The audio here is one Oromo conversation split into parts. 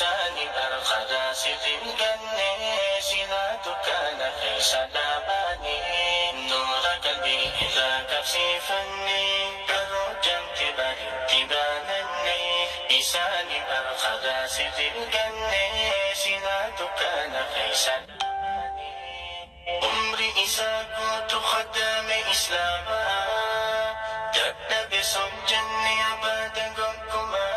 Isaani barqadaa sirrin ganne silaa dukkaana keessa dhaabani. Nuura qalbii irraa qabsiifanne garuu jamti baritti baananne. Isaani barqadaa sirrin ganne silaa dukkaana keessa dhaabani. Umri isaa guutu khadame islaamaa dadhabe son jenne abadan gonkumaa.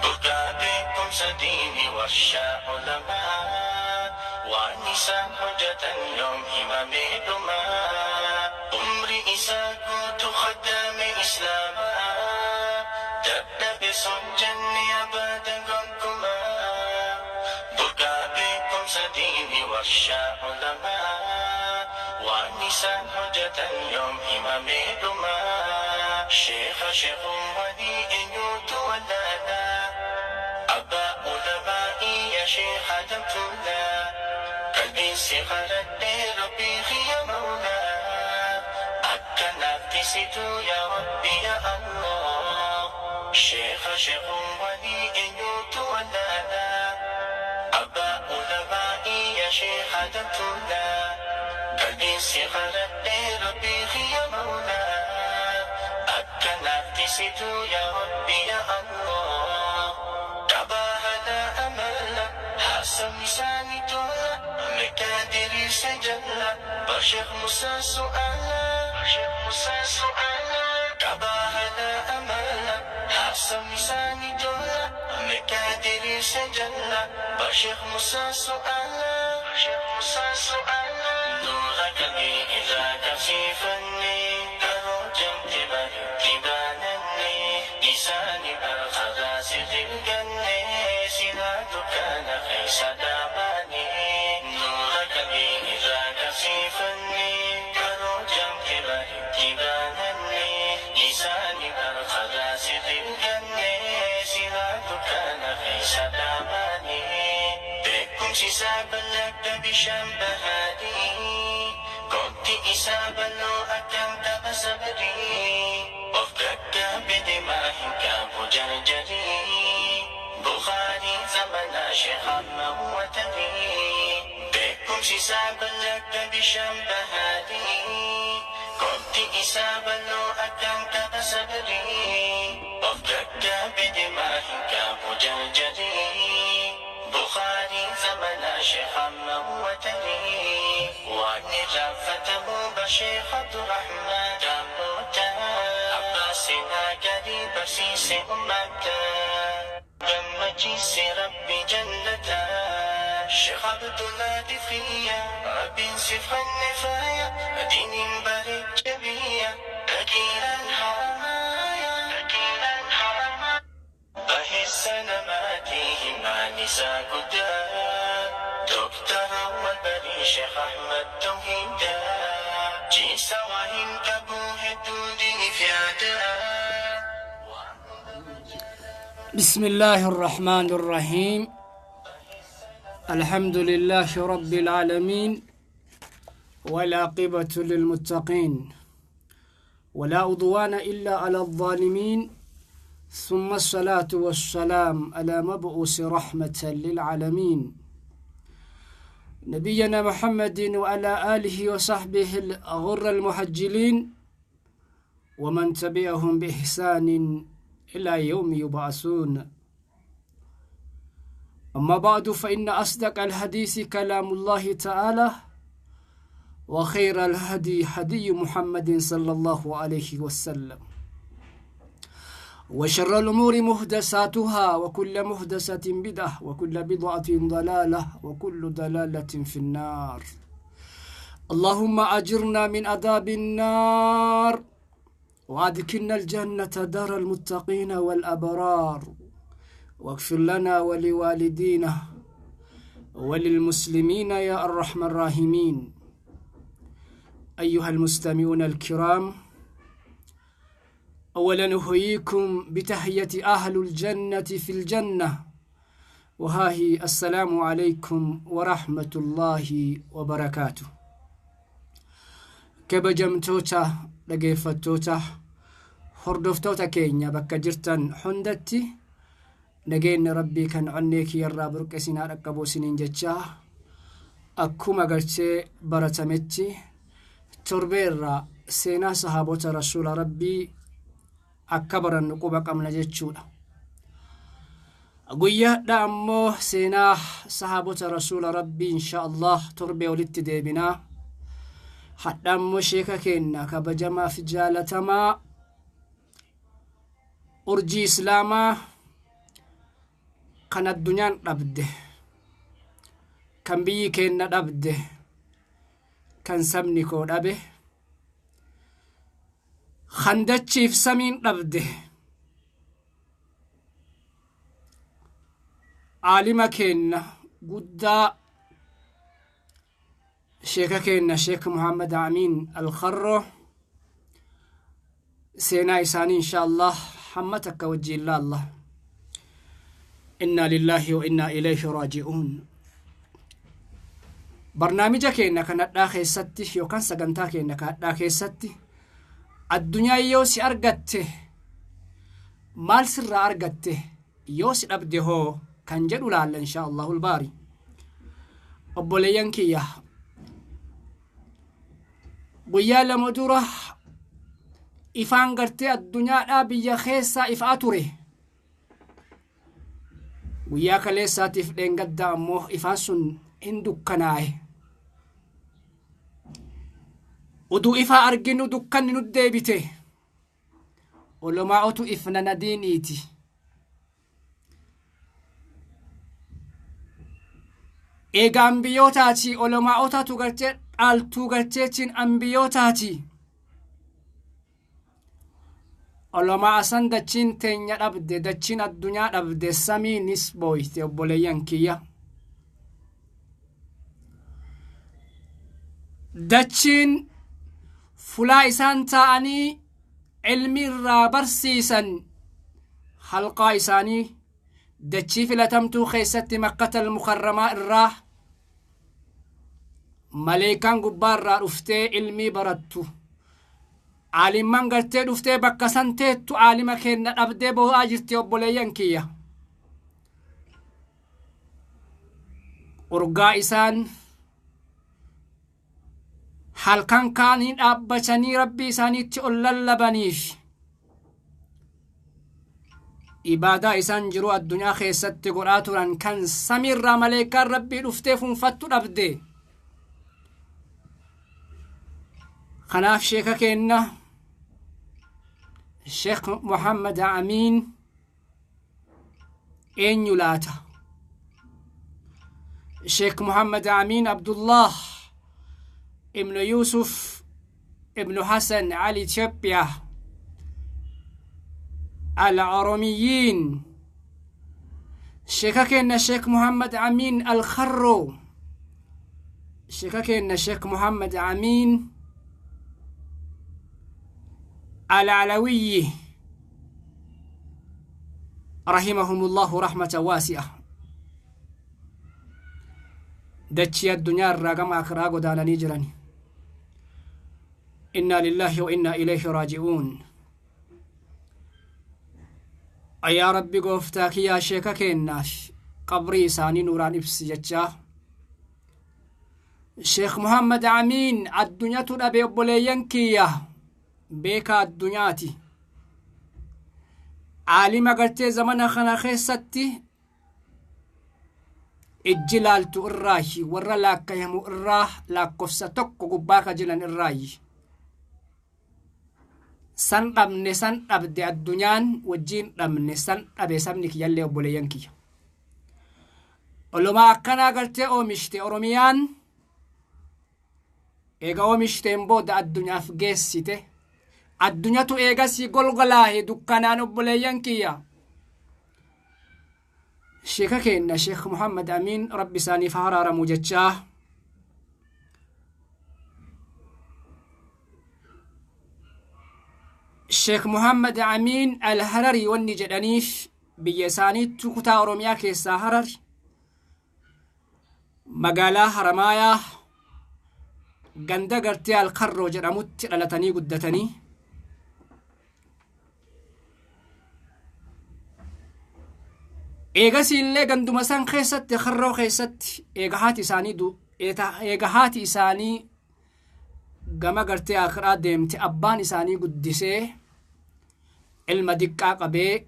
Burqaa beekumsa diini warshaa ulamaa waan isaan hojjetan yoom himamee dhumaa. Umri isaa guutu khadame islaamaa dadhabe son jenne abadan gonkumaa. Burqaa beekumsa diini warshaa ulamaa waan isaan hojjetan yoom himamee dhumaa. Sheekha sheekuwwanii eenyutu wallaalaa? Abbaa ulamaa'ii yaa sheekha damtuulaa. Qalbiin si qaradhee rabbii kiyya mawlaa. Akka naaf tisitu yaa rabbi yaa Allah. Sheekha sheekuwwanii eenyutu wallaalaa? Abbaa ulamaa'ii yaa sheekha damtuulaa. Qalbiin si qaradhee rabbii kiyya mawlaa. Akka naaf tisitu yaa rabbi yaa Allah. Qabaahana amala haasawni isaanii tola meeqa diriirse jalla bar Sheekh Musaa su'aala. Sheekh Musaa su'aala. Qabaahana amala haasawni isaanii tola meeqa diriirse jalla bar Sheekh Musaa su'aala. Sheekh Musaa su'aala. Nuura qalbii irraa qabsiifanne garuu jamti baritti baananne. Isaani barqadaa sirrin ganne silaa dukkaana keessa dhaabani. Nuura qalbii irraa qabsiifanne garuu jamti baritti baananne. Isaani barqadaa sirrin ganne silaa dukkaana keessa dhaabani. Beekumsi isaa bal'aadha bishaan bahaadii. Kotti isaa bal'oo akkam qaba sabrii. Of gaggaabe deemaa hin qabu jarjarii. Bukhaarii zamanaa Sheekh amma huwwatanii. Beekumsi isaa bal'aadha bishaan bahaadii. Kotti isaa bal'oo akkam qaba sabrii. Of gaggaabe deemaa hin qabu jarjarii. Bukhaarii zamanaa Sheekh amma huwwatanii. Waan irraanfatamu bar Sheekh Abdurrahmaan Daamboota. Abbaa seenaa gaarii barsiise ummata. Gammachiise rabbi jannata. Sheekh Abdullaa Difiya rabbiin siif kenne faaya. Diiniin bareecha biyya. Dhaqiiraan haramaaya. Dhaqiiraan haramaaya. Baheessa namaatii himaan isaa guddaa. Dooktar Awwal Barii Sheekh Ahmad Tawhiidaa. Jiisa waa hin qabu hedduu diiniif yaada. بسم الله الرحمن الرحيم. الحمد لله رب العالمين، والعاقبة للمتقين، ولا عدوان إلا على الظالمين، ثم الصلاة والسلام على مبعوث رحمة للعالمين، نبينا محمد وعلى آله وصحبه الغر المحجلين ومن تبعهم بإحسان إلى يوم يبعثون. أما بعد، فإن أصدق الحديث كلام الله تعالى، وخير الهدي هدي محمد صلى الله عليه وسلم، وشر الأمور محدثاتها، وكل محدثة بدعة، وكل بدعة ضلالة، وكل ضلالة في النار. اللهم أجرنا من عذاب النار، وأدخلنا الجنة دار المتقين والأبرار، واغفر لنا ولوالدينا وللمسلمين يا أرحم الراحمين. أيها المستمعون الكرام، أولا أحييكم بتحية أهل الجنة في الجنة، وها هي السلام عليكم ورحمة الله وبركاته. Kabajamtoota dhageeffattoota hordoftoota keenya bakka jirtan hundatti, Nageenyi Rabbii kan onnee kiyyarraa burqe isinaa dhaqqabu isiniin jechaa akkuma gartee baratametti torbeerraa seenaa sahaabota rasuula Rabbii akka barannu quba qabna jechuudha. Guyyaadha ammoo seenaa sahaabota rasuula Rabbii insha Allah torbee walitti deebinaa. Hadha ammoo sheeka keenna kabajamaa fi jaalatamaa urjii islaamaa kan addunyaan dhabde, kan biyyi keenna dhabde, kan sabni koo dhabe, kan dachiif samiin dhabde, aalima keenna guddaa sheeka keenna Sheek Muhammad Amiin Alkharro seenaa isaanii insha Allah hamma takka wajjiin laalla. Innaa lillaahi wa innaa ilayhi raaji'uun. Barnaamija keenya kan hadhaa keessatti yookaan sagantaa keenya kan hadhaa keessatti addunyaa yoo si argatte maal sirraa argatte, yoo si dhabde hoo kan jedhu laalla insha Allahul baari. Obboleeyyan kiyya, guyyaa lama dura ifaan gartee addunyaadhaa biyya keessaa ifaa ture. Guyyaa kaleessaatiif dheengaddaa ammoo ifaan sun hin dukkanaa'e. Uduu ifaa arginu dukkanni nu deebite. Olomaa'otu ifna nadiiniiti. Eega ambiyootaati olomaa'otatu gartee dhaaltuu garteetiin ambiyootaati. Olomaa san dachiin teenya dhabde, dachiin addunyaa dhabde, samiinis booyte obboleeyyan kiyya. Dachiin fulaa isaan taa'anii ilmi irraa barsiisan halqaa isaanii dachii filatamtuu keessatti Makkatal Mukarramaa irraa maleekaan gubbaa irraa dhuftee ilmii barattu. Aalimman gartee dhuftee bakka san teettu aalima keenna dhabdee boo'aa jirti obboleeyyan kiyya. Urgaa isaan halkan kaanii dhaabbatanii rabbii isaaniitti ol lallabaniif ibaadaa isaan jiruu addunyaa keessatti godhaa turan kan samiirraa maleekaan rabbii dhuftee funfattu dhabde. Kanaaf sheeka keenna Sheekh Muhammad Amiin eenyu laata? Sheekh Muhammad Amiin Abdullah ibnu Yusuf ibnu Hasan al Itoophiyaa al-Oromiyyiin, sheeka keenna Sheekh Muhammad Amiin Al-Kharro, sheeka keenna Sheekh Muhammad Amiin Al-Alawiyyi rahimahumullahu rahmatan waasi'a dachii addunyaa irraa gama akiraa godaananii jiran. Innaa lillaahi wa innaa ilayhi raaji'uun. Yaa Rabbi gooftaa kiyyaa, sheeka keennaaf qabrii isaanii nuuraan ibsi jechaa. Sheekh Muhammad Amiin addunyatu dhabe obboleeyyan kiyya, beekaa addunyaati. Aalima gartee zamana kana keessatti ijji laaltu irraayi, warra laakkayamu irraa laakkofsa tokko gubbaa ka jiran irraayi. San dhabne, san dhabde addunyaan wajjiin dhabne, san dhabe sabni kiyyallee obboleeyyan kiyya. Olumaa akkanaa gartee oomishte Oromiyaan, eega oomishteen booda addunyaaf geessite. Addunyatu eegasii golgolaahe dukkanaan obboleeyyan kiyya. Sheeka keenna Sheekh Muhammad Amiin rabbi isaaniif haa araaramu jechaa. Sheekh Muhammad Amiin Al-Hararii wanni jedhaniif biyya isaaniittu kutaa Oromiyaa keessaa Harar magaalaa Haramaayaa ganda gartee Alkarroo jedhamutti dhalatanii guddatanii. Eegasii illee ganduma san keessatti harroo keessatti eega haati isaanii eega haati isaanii gama gartee akiraa deemte abbaan isaanii guddisee ilma diqqaa qabee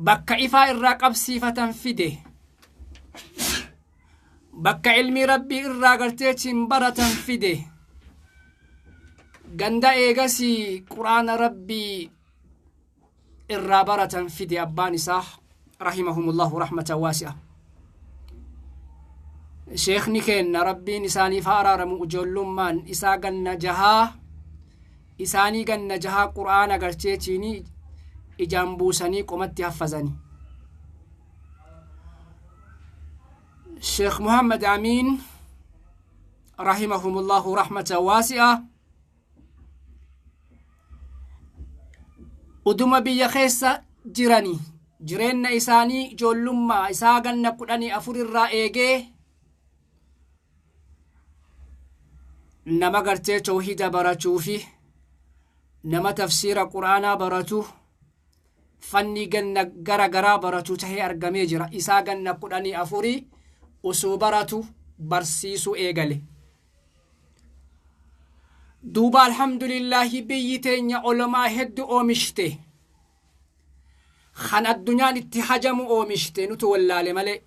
bakka ifaa irraa qabsiifatan fide, bakka ilmi rabbii irraa garteetiin baratan fide. Ganda eegasii quraana rabbii irraa baratan fide abbaan isaa, rahimahumullahu rahmatan waasi'a. Sheekni keenna, rabbiin isaaniif haa araaramu, ijoollummaan isaa ganna 6 isaanii ganna 6 qur'aana garteetiini ijaan buusanii qomatti haffazani. Sheekh Muhammad Amiin, rahimahumullahu rahmatan waasi'a, uduma biyya keessa jirani jireenna isaanii ijoollummaa isaa ganna 14 irraa eegee nama gartee tawhida baratuu fi nama tafsiira qur'aanaa baratu, fanni ganna gara garaa baratu tahee argamee jira. Isaa ganna 14 usuu baratu barsiisuu eegale. Duuba alhamdulillaahi, biyyi teenya olomaa hedduu oomishte, kan addunyaan itti hajamu oomishte. Nutu wallaale malee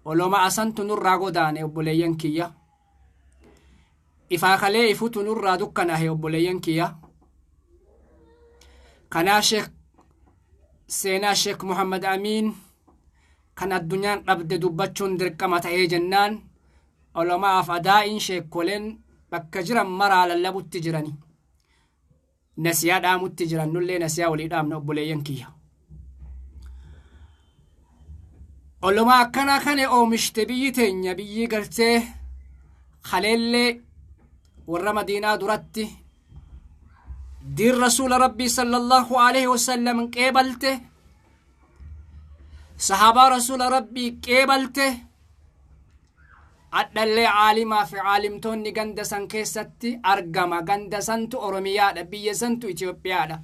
oloma asantu nurraa godaane. Obboleeyyan kiyya, ifaa kalee ifutu nurraa dukkanahe. Obboleeyyan kiyya, kanaa sheek seenaa Sheek Muhammad Amiin kan addunyaan dhabde dubbachuun dirqama ta'ee jennaan olomaaf adaa'iin sheekkoleen bakka jiran maraa lallabutti jirani, nasiyaa dhaamutti jiran. Nullee nasiyaa walii dhaamna. Obboleeyyan kiyya, olomaa akkanaa kana oomishte biyyi teenya, biyyi gartee kaleellee warra Madiinaa duratti diin rasuula rabbii sallallahu alaihi wasallam qeebalte, sahaabaa rasuula rabbii qeebalte. Adhallee caalimaa fi caalimtoonni ganda san keessatti argama. Ganda santu Oromiyaadha, biyya santu Itoophiyaadha.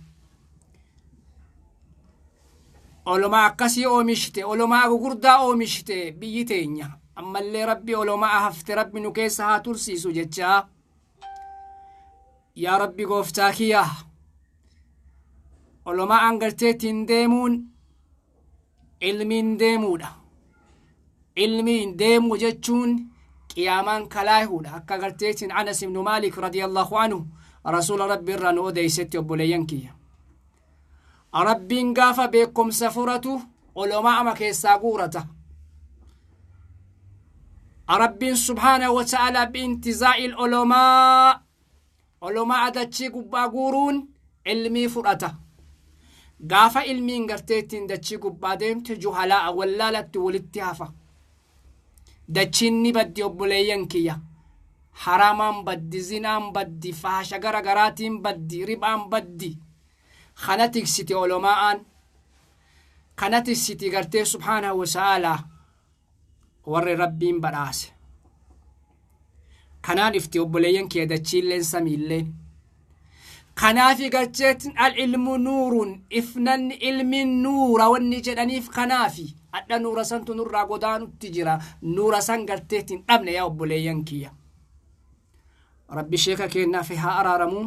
Olomaa akkasii oomishte, olomaa gugurdaa oomishte biyyi teenya. Ammallee rabbi olomaa hafte rabbi nu keessa haa tursiisu jechaa, yaa rabbi gooftaa kiyya, olomaa an garteettiin deemuun ilmiin deemuudha. Ilmiin deemuu jechuun qiyaamaan kalaahuudha. Akka garteetiin Anas ibnu Maalik radiyallahu anhu rasuula rabbi irraa nu odeysetti, obboleeyyan kiyya, rabbiin gaafa beekumsa furatu olomaa ama keessaa guurata. Rabbiin subhaanahu wa ta'ala biintizaa'il olomaa, olomaa dachii gubbaa guuruun ilmii fudhata. Gaafa ilmiin gartee ittiin dachii gubbaa deemte juhalaa wallaalatti walitti hafa. Dachiin ni baddi. Obboleeyyan kiyya, haramaan baddi, zinaan baddi, faasha gara garaatiin baddi, ribaan baddi. Kana tiksiti olomaa'aan, kana tiksiti gartee subhaanahu wa ta'aalaa warri rabbiin badhaase. Kanaan ifti, obboleeyyan kiyya, dachiilleen samiilleen. Kanaafi garteetin al-ilmu nuurun, ifnanni ilmiin nuura wanni jedhaniif kanaafi. Adha nuura santu nurraa godaanutti jira. Nuura san garteetin dhabne. Yaa obboleeyyan kiyya, rabbi sheeka keennaaf haa araaramuu.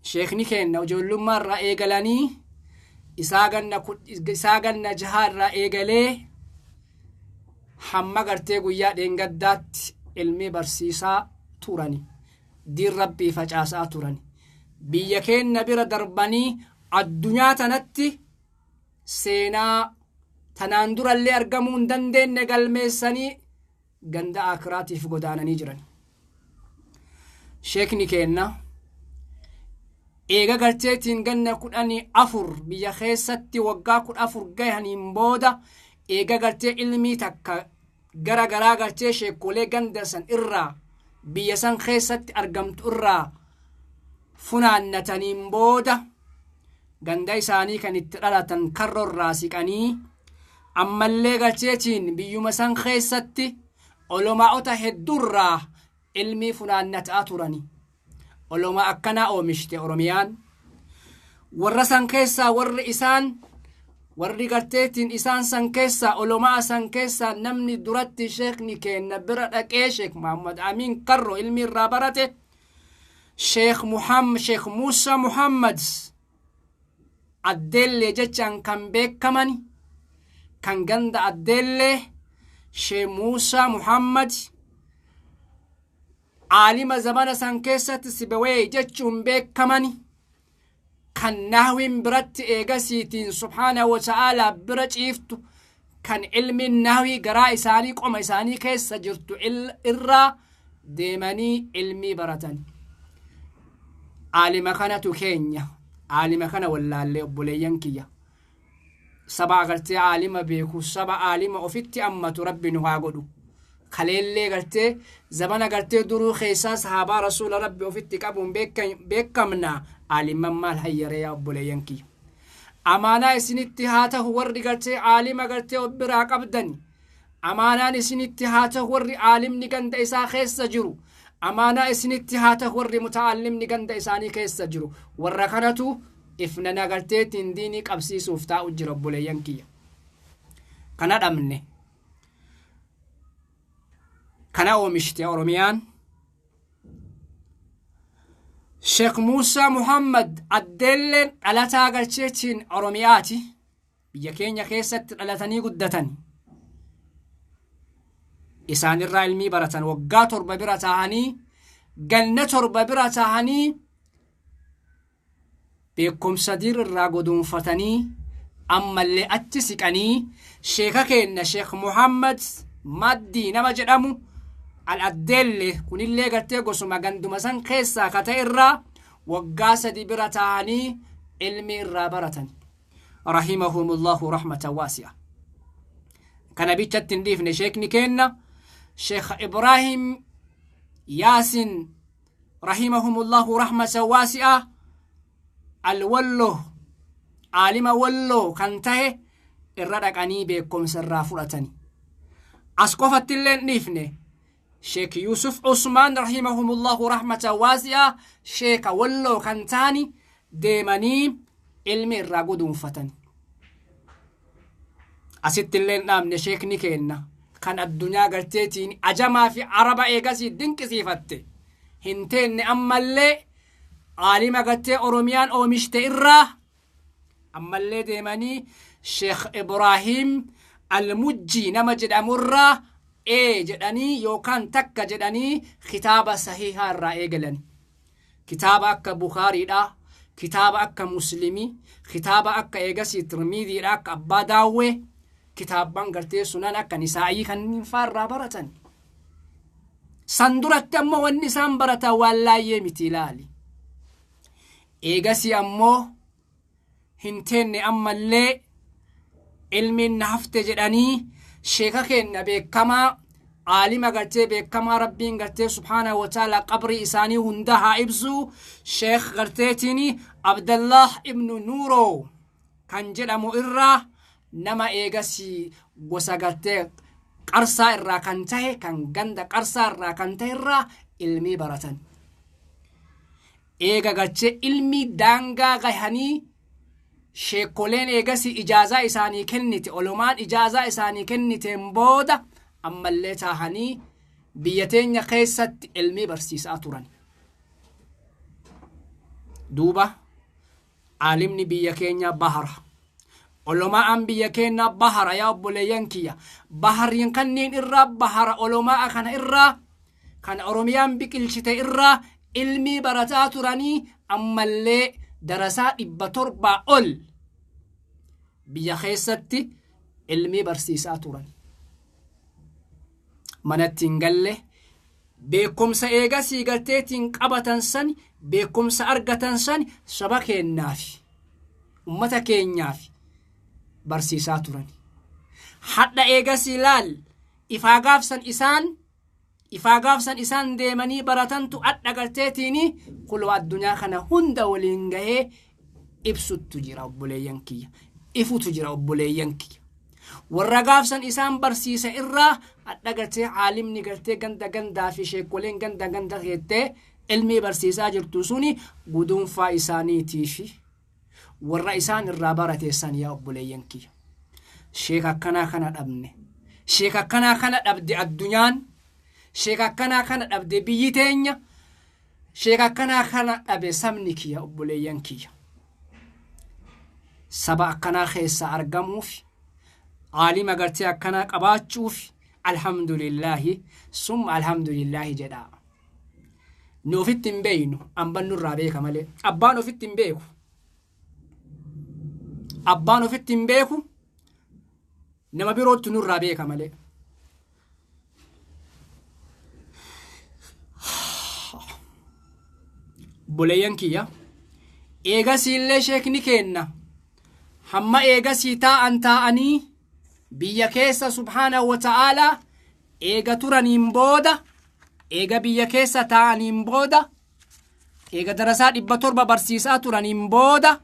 Sheekni keenna ijoollummaa irraa eegalanii isaa ganna 6 irraa eegalee hamma gartee guyyaa dheengaddaatti ilmii barsiisaa turani, diin rabbii facaasaa turani. Biyya keenna bira darbanii addunyaa tanatti seenaa tanaan durallee argamuu hin dandeenye galmeessanii ganda akiraatiif godaananii jiran. Sheekni keenna eega garteetiin ganna 14 biyya keessatti waggaa 14 gahaniin booda, eega gartee ilmii takka gara garaa gartee sheekolee ganda san irraa biyya san keessatti argamtu irraa funaannataniin booda, ganda isaanii kan itti dhalatan karrorraa siqanii ammallee galcheetiin biyyuma san keessatti olomaa'ota hedduurraa ilmii funaannataa turani. Olomaa akkanaa oomishte Oromiyaan. Warra san keessaa warri isaan Warri garteetiin isaan san keessa, olomaa san keessa, namni duratti sheekni keenna bira dhaqee, Sheek Muhammad Amiin Karro, ilmi irraa barate, Sheekh Muhammad, Sheekh Muusaa Muhammad Addeellee jechaan kan beekaman, kan ganda Addeellee, Sheekh Muusaa Muhammad, aalima zamana san keessatti Sibawee jechuun beekaman, kan nahwiin biratti eegasiitiin subhaanahu wa ta'aalaa bira ciiftu, kan ilmiin nahwii garaa isaanii, qoma isaanii keessa jirtu irraa deemanii ilmii baratan. Aalima kanatu keenya. Aalima kana wallaallee, obboleeyyan kiyya. Saba agartee aalima beeku, saba aalima ofitti ammatu Rabbi nu haa godhu. Kaleellee gartee zamana gartee duruu keessaa sahaabaa Rasuula Rabbi ofitti qabuun beekamna. Aalimman maal hayyaree, yaa obboleeyyan kiyya? Amaanaa isinitti haa ta'u warri gartee aalima gartee of biraa qabdani. Amaanaan isinitti haa ta'u warri aalimni ganda isaa keessa jiru. Amaanaa isinitti haa ta'u warri muta'allimni ganda isaanii keessa jiru. Warra kanatu ifnana garteetiin diinii qabsiisuuf taa'u jira, obboleeyyan kiyya. Kana dhabne. Kana oomishte Oromiyaan. Sheekh Muusaa Muhammad Addeelleen dhalataa galcheetiin Oromiyaati. Biyya keenya keessatti dhalatanii guddatan. Isaanirraa ilmii baratan. Waggaa 7 bira taa'anii, ganna 7 bira taa'anii, beekumsa dir irraa goduunfatanii, ammallee achi siqanii sheeka keenna Sheekh Muhammad Maddii nama jedhamu Al-Addeelle, kunillee gartee gosuma ganduma san keessaa ka ta'e irraa waggaa 3 bira taa'anii ilmi irraa baratan. Rahimahumullahu rahmatan waasi'a. Kana bichatti hin dhiifne. Sheekni keenna Sheekh Ibraahim Yaasin rahimahumullahu rahmatan waasi'a, Alwallo, aalima Walloo kan tahe irra dhaqanii beekumsa irraa fudhatani. As qofatti illee hin dhiifne. Sheek Yusuf Usmaan rahimahumullahu rahmatan waasi'a, sheeka Walloo kan tahani deemanii ilmi irraa guduunfatan. Asitti illee hin dhaabne. Sheekni keenna kan addunyaa garteetiin ajamaa fi Araba eegasii dinqisiifatte hin teenne. Ammallee aalima gartee Oromiyaan oomishte irraa ammallee deemanii Sheekh Ibraahim Almujjii nama jedhamu irraa ee jedhanii yookaan takka jedhanii kitaaba sahihaa irraa eegalan. Kitaaba akka Bukaariidha, kitaaba akka Muslimii, kitaaba akka eegasii Tirmiidiidha, akka Abbaa Daawwee, kitaabban gartee sunan akka Nisaa'ii kanneen faa irraa baratan. San duratti ammoo wanni isaan baratan waan laayyee miti, ilaali. Eegasii ammoo hin teenne. Ammallee ilmiin na hafte jedhanii sheeka keenna beekamaa, aalima gartee beekamaa, Rabbiin gartee subhaanahu wa ta'ala qabrii isaanii hunda haa ibsu, Sheekh garteetiin Abdallah ibnu Nuuroo kan jedhamu irraa, nama eegasii gosa gartee Qarsaa irraa kan tahe, kan ganda Qarsaa irraa kan tahe irraa ilmii baratan. Eega gartee ilmii daangaa gahanii, sheekoleen eegasii ijaazaa isaanii kennite, olomaan ijaazaa isaanii kenniteen booda ammallee taahanii biyya teenya keessatti ilmii barsiisaa turan. Duuba aalimni biyya keenya bahara. Olomaa'aan biyya keenya bahara, yaa obboleeyyan kiyya. Bahariin kanneen irraa bahara, olomaa'a kana irraa, kan Oromiyaan biqilchite irraa ilmii barataa turanii, ammallee darasaa 700 ol biyya keessatti ilmii barsiisaa turan. Manatti hin galle. Beekumsa eegasii garteetiin qabatan san, beekumsa argatan san saba keenyaafi ummata keenyaaf barsiisaa turan. Hadha eegasii laal, ifaa gaafsan isaan, ifaa gaafsan isaan deemanii baratantu adha garteetiin kuloo addunyaa kana hunda waliin gahee ibsuttu jira, obboleeyyan kiyya. Ifutu jira, obboleeyyan kiyya. Warra gaafsan isaan barsiise irraa adha gartee aalimni gartee ganda gandaa fi sheekoleen ganda ganda keettee ilmii barsiisaa jirtu suni guduunfaa isaaniitii fi Warra isaan irraa barate san yaa obboleeyyan kiyya. Sheeka akkanaa kana dhabne. Sheeka akkanaa kana dhabde addunyaan. Sheeka akkanaa kana dhabde biyyi teenya. Sheeka akkanaa kana dhabe sabni kiyya obboleeyyan kiyya. Saba akkanaa keessa argamuuf aalima gartee akkanaa qabaachuuf alhamdulillaahi summa alhamdulillaahi jedhaa. Nu ofitti hin beeynu amban nurraa beeka malee. Abbaan ofitti hin beeku. Abbaan ofitti hin beeku nama birootti nurraa beeka malee. Obboleeyyan kiyya eegasiillee sheekni keenna hamma eegasii taa'an taa'anii biyya keessa subhaanahu wa ta'aalaa eega turaniin booda eega biyya keessa taa'aniin booda eega darasaa 700 barsiisaa turaniin booda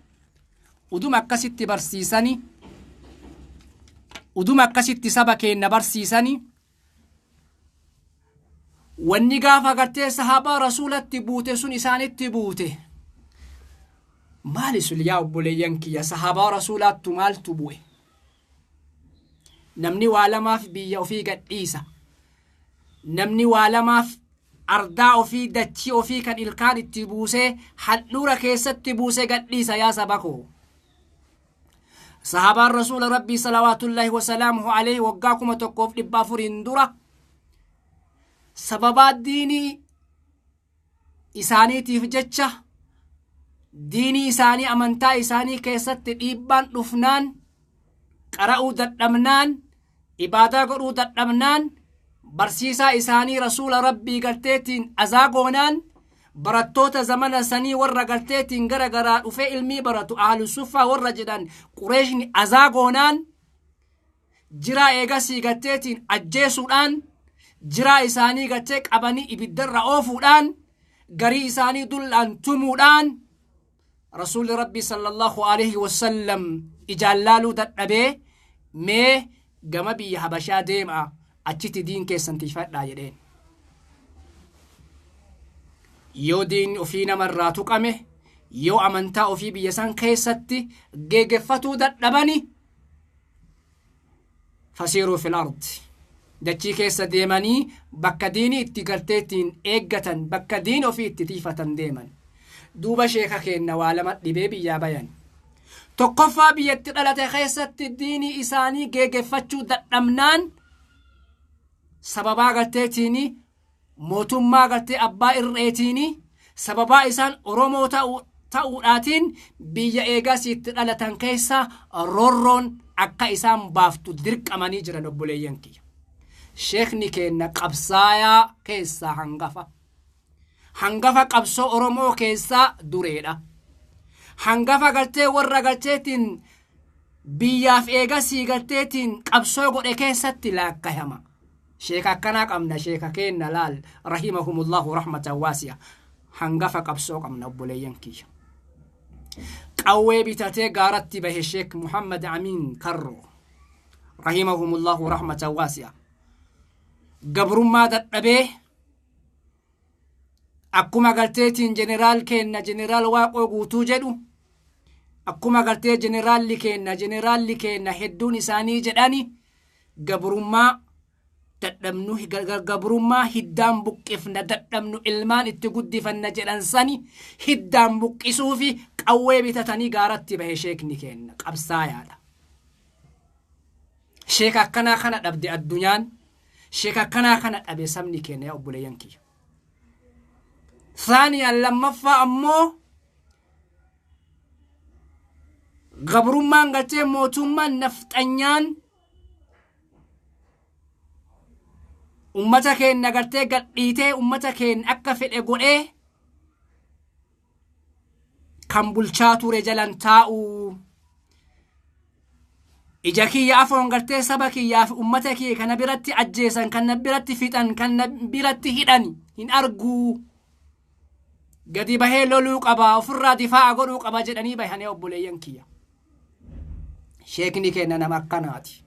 uduma akkasitti barsiisani uduma akkasitti saba keenna barsiisani wanni gaafa gartee sahaabaa rasuulatti buute sun isaanitti buute maali sun yaa obboleeyyan kiyya sahaabaa rasuulaattu maaltu bu'e Namni waa lamaaf biyya ofii gadhiisa. Namni waa lamaaf ardaa ofii dachii ofii kan ilkaan itti buusee handhuura keessatti buusee gadhiisa yaa saba koo. Sahabaan Rasuula Rabbii salawaatullaahi wasalaamuhu alayhi waggaa 1400n dura sababaa diinii isaaniitiif jecha diinii isaanii amantaa isaanii keessatti dhiibbaan dhufnaan qara'uu dadhabnaan ibaadaa godhuu dadhabnaan barsiisaa isaanii rasuula rabbii galteetiin azaa goonaan barattoota zamana sanii warra galteetiin gara garaa dhufee ilmii baratu ahlu suffaa warra jedhan qureeshni azaa goonaan jiraa eegasii garteetiin ajjeesuudhaan jiraa isaanii gartee qabanii ibiddarra oofuudhaan garii isaanii dullaan tumuudhaan rasuulli rabbii sallallahu alaihi wasallam ijaan laaluu dadhabee mee gama biyya habashaa deemaa achitti diin keessan tiifadhaa jedheen. Yoo diinni ofii namarraa tuqame yoo amantaa ofii biyya san keessatti geegeffatuu dadhabani fasiiruu fil ardi dachii keessa deemanii bakka diinii itti garteettiin eeggatan bakka diin ofii itti tiifatan deeman duuba sheeka keenna waa lama dhibee biyyaa bayan tokkoffaa biyyatti dhalate keessatti diinii isaanii geegeffachuu dadhabnaan sababaa garteetiin mootummaa gartee abbaa irreetiini sababaa isaan Oromoo ta'uudhaatiin biyya eegasii itti dhalatan keessa roorroon akka isaan baaftu dirqamanii jiran obboleeyyan kiyya. Sheekni keenna qabsaayaa keessaa hangafa. Hangafa qabsoo Oromoo keessaa dureedha. Hangafa gartee warra garteetiin biyyaaf eegasii garteetiin qabsoo godhe keessatti laakkayama. Sheeka akkanaa qabna sheeka keenna laal rahimahumullahu rahmatan waasi'a hangafa qabsoo qabna obboleeyyan kiyya. Qawwee bitatee gaaratti bahe Sheek Muhammad Amiin Karroo rahimahumullahu rahmatan waasi'a. Gabrummaa dadhabee akkuma galteetiin jeneraal keenna jeneraal Waaqoo Guutuu jedhu akkuma galtee jeneraalli keenna jeneraalli keenna hedduun isaanii jedhani gabrummaa dadhabnu gabrummaa hiddaan buqqifna dadhabnu ilmaan itti guddifanna jedhan sani hiddaan buqqisuufi qawwee bitatanii gaaratti bahe sheekni keenna qabsaayaadha. Sheeka akkanaa kana dhabde addunyaan sheeka akkanaa kana dhabe sabni keenya yaa obboleeyyan kiyya. Saaniyaan lammaffaa ammoo Gabrummaan galtee mootummaan nafxanyaan ummata keenya gartee gadhiitee ummata keenya akka fedhe godhee kan bulchaa ture jalan taa'u. Ija kiyya afoon gartee saba kiyyaa fi ummata kiyya kana biratti ajjeesan kan na biratti fixan kan na biratti hidhan hin arguu. Gadi bahee loluu qaba ofirraa difaa'a godhuu qaba jedhanii bahanii obboleeyyan kiyya. Sheekni keenya nama akkanaati.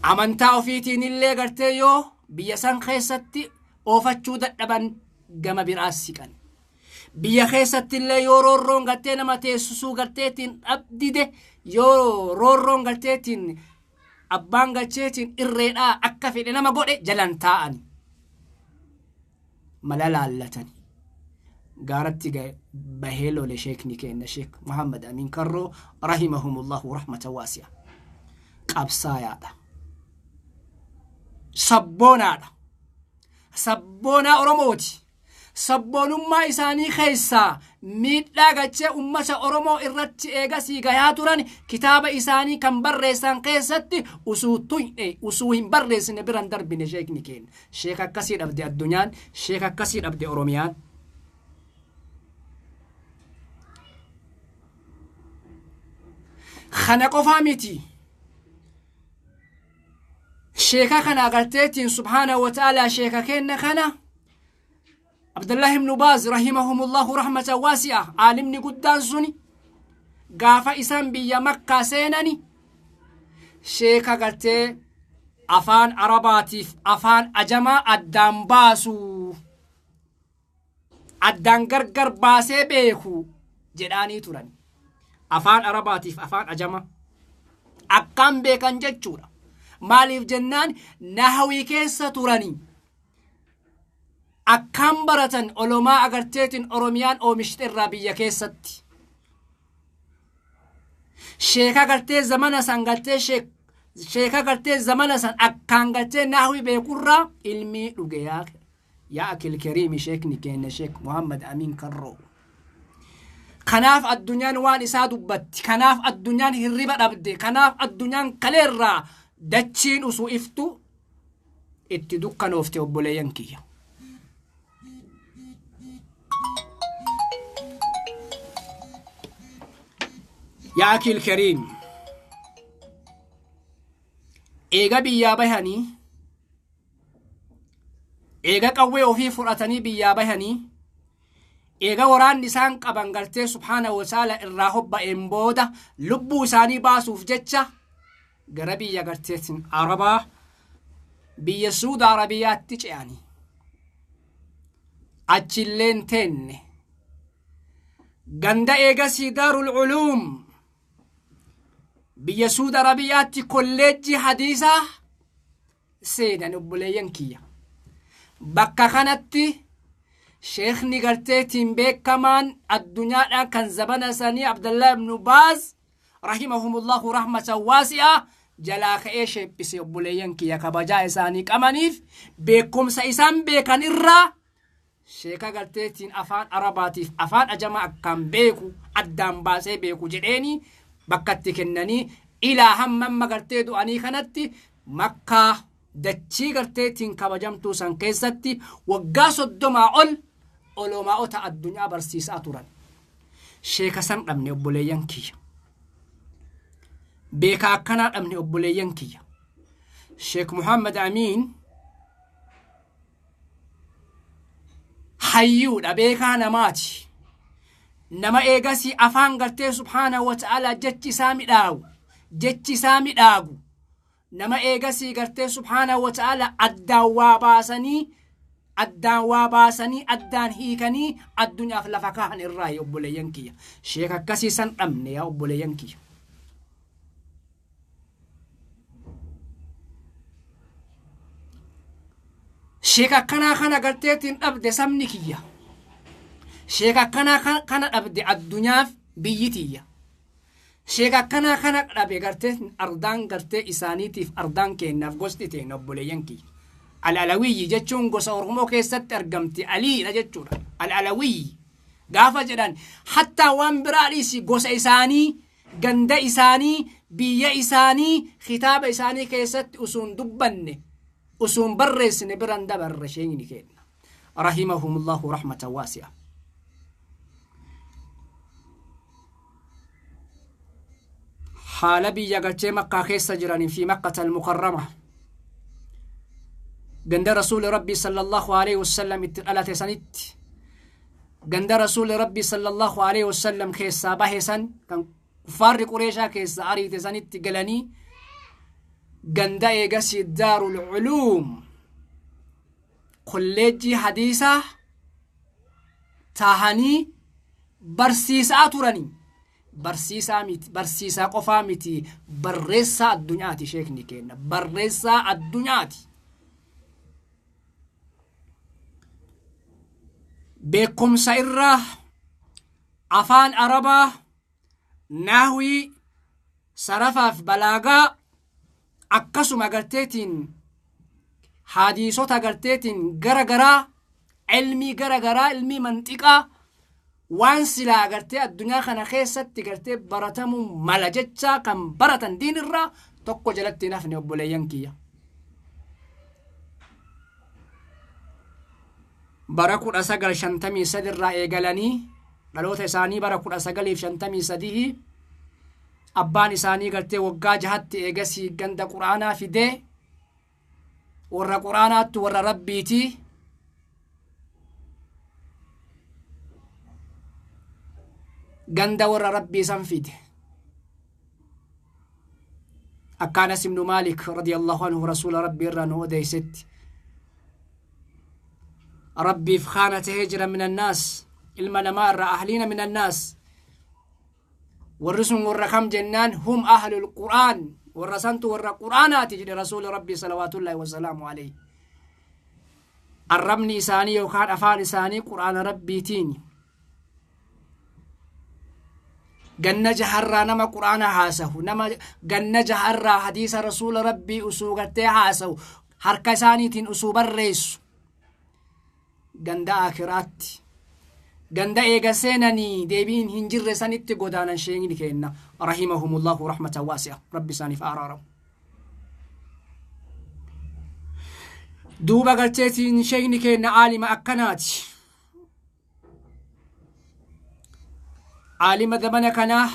Amantaa ofiitiin illee gartee yoo biyya san keessatti oofachuu dadhaban gama biraas siqan. Biyya keessatti illee yoo roorroon gartee nama teessisuu garteetiin dhabdide, yoo roorroon garteetiin abbaan galcheetiin irreedhaa akka fedhe nama godhe jalan taa'ani. Mala laallatani. Gaaratti bahee lole sheekni keenna Sheek Muhammad Amiin Karroo rahimahumullahu rahmatan waasi'a. Qabsaayaadha. Sabboonaadha. Sabboonaa Oromooti. Sabboonummaa isaanii keessaa miidhaa gachee ummata Oromoo irratti eegasii gayaa turan kitaaba isaanii kan barreessan keessatti usuu tuyne, usuu hin barreessine biran darbine sheekni keenya. Sheek akkasii dhabde addunyaan, sheek akkasii dhabde Oromiyaan. Kana qofaa miti. Sheeka kana agarteetiin subhaana wa ta'ala sheeka kenna kana Abdullah ibn Baaz rahimahumullahu rahmatan waasi'a, aalimni guddaan suni gaafa isaan biyya Makkaa seenani sheeka gartee afaan Arabaatiif afaan ajamaa addaan baasu, addaan gargar baasee beeku jedhaanii turan. Afaan Arabaatiif afaan ajamaa akkaan beekan jechuudha. Maaliif jennaan nahawii keessa turanii akkaan baratan olomaa agarteetiin Oromiyaan oomishte irraa biyya keessatti. Sheeka gartee zamana san gartee sheeka gartee zamana san akkaan gartee nahwii beekurraa ilmii dhuge yaa akil keriimi sheekni keenya Sheek Muhammad Amiin Karroo. Kanaaf addunyaan waan isaa dubbatti. Kanaaf addunyaan hirriba dhabde. Kanaaf addunyaan kaleerraa dachiin usuu iftu itti dukkanoofte obboleeyyan kiyya. Yaa akil keriim. Eega biyyaa bahanii, eega qawwee ofii fudhatanii biyyaa bahanii, eega waraanni isaan qaban gartee subhaana wa ta'ala irraa hobba'een booda lubbuu isaanii baasuuf jecha gara biyya garteetiin Arabaa biyya Suuda Arabiyaatti ce'anii achilleen teenne ganda eegasii Daarul Culuum biyya Suuda Arabiyaatti kolleejjii hadiisaa seenan obboleeyyan kiyya. Bakka kanatti sheekni garteetiin beekamaan addunyaadhaan kan zabana sanii Abdallah ibnu Baaz rahimahumullahu rahmatan waasi'a jalaa ka'ee sheephise obboleeyyan kiyya kabajaa isaanii qabaniif beekumsa isaan beekan irraa sheeka garteetiin afaan Arabaatiif afaan ajamaa akkaan beeku addaan baasee beeku jedheeni bakka itti kennanii ilaa hamma amma gartee du'anii kanatti Makkaa dachii garteetiin kabajamtuu san keessatti waggaa 30 ol olomaa'ota addunyaa barsiisaa turan. Sheeka san dhabne obboleeyyan kiyya. Beekaa akkanaa dhabne obboleeyyan kiyya. Sheek Muhammad Amiin hayyuudha, beekaa namaati. Nama eegasii afaan gartee subhaanahu wa ta'ala jechi isaa midhaagu, jechi isaa midhaagu. Nama eegasii gartee subhaanahu wa ta'ala addaan waa baasanii, addaan waa baasanii, addaan hiikanii addunyaaf lafa kaahan irraa obboleeyyan kiyya. Sheek akkasii san dhabne yaa obboleeyyan kiyya. Sheek akkanaa kana garteetiin dhabde sabni kiyya. Sheek akkanaa kana dhabde addunyaaf biyyi tiyya. Sheek akkanaa kana dhabe gartee ardaan gartee isaaniitiif ardaan keennaaf gosti teenya obboleeyyan kiyya. Al-Alawiyyi jechuun gosa Oromoo keessatti argamti Aliidha jechuudha. Al-Alawiyyi gaafa jedhan hattaa waan biraa dhiisi gosa isaanii, ganda isaanii, biyya isaanii kitaaba isaanii keessatti usuun dubbanne, usuun barreessine biran dabarre sheekni keenna. Rahimahumullahu rahmatan waasi'a. Haala biyya galchee Makkaa keessa jiranii fi Makkata al-Mukarrama ganda Rasuuli Rabbii sallallahu alaihi wasallam itti dhalate sanitti, ganda Rasuuli Rabbii sallallahu alaihi wasallam keessaa bahe san kan kuffaarri Qureeshaa keessaa ariite sanitti galanii ganda eegasii Daarul Culuum kolleejjii hadiisaa. tahanii barsiisaa turanii. Barsiisaa miti, barsiisaa qofaa miti, barreessaa addunyaati sheekni keenna, barreessaa addunyaati. Beekumsa irraa afaan Arabaa, naahwii, sarafaaf balaagaa, akkasuma garteetiin hadiisota garteetiin gara garaa, ilmii gara garaa, ilmii manxiqaa, waan silaa gartee addunyaa kana keessatti gartee baratamuu mala jechaa kan baratan diin irraa tokko jalatti hin hafne obboleeyyan kiyya. Bara 1953 irraa eegalanii dhaloota isaanii bara 1953 abbaan isaanii gartee waggaa jahatti eegasii ganda quraanaa fidee warra quraanaattu warra rabbiitii ganda warra rabbii san fide. Akka Anas ibnu Maalik radiyallahu anhu rasuula rabbii irraa nu odeysetti rabbiif kaana tahee jira min annaas, ilma namaa irraa ahliina min annaas. Warri sun warra kam jennaan, hum ahlul qur'aan, warra santu warra qur'aanaati jedhe rasuuli rabbii salawaatullaahi wasalaamu alayhi. Arrabni isaanii yookaan afaan isaanii qur'aana rabbiitiin. Ganna jaharraa nama qur'aana haasahu, nama ganna jaharraa hadiisa rasuula rabbii usuu gartee haasahu, harka isaaniitiin usuu barreessu, ganda akiraatti, ganda eega seenanii deebiin hin jirre sanitti godaanan sheekni keenna rahimahumullahu rahmatan waasi'a, rabbi isaaniif araaramu. Duuba garteetiin sheekni keenna aalima akkanaati. Aalima zamana kanaa,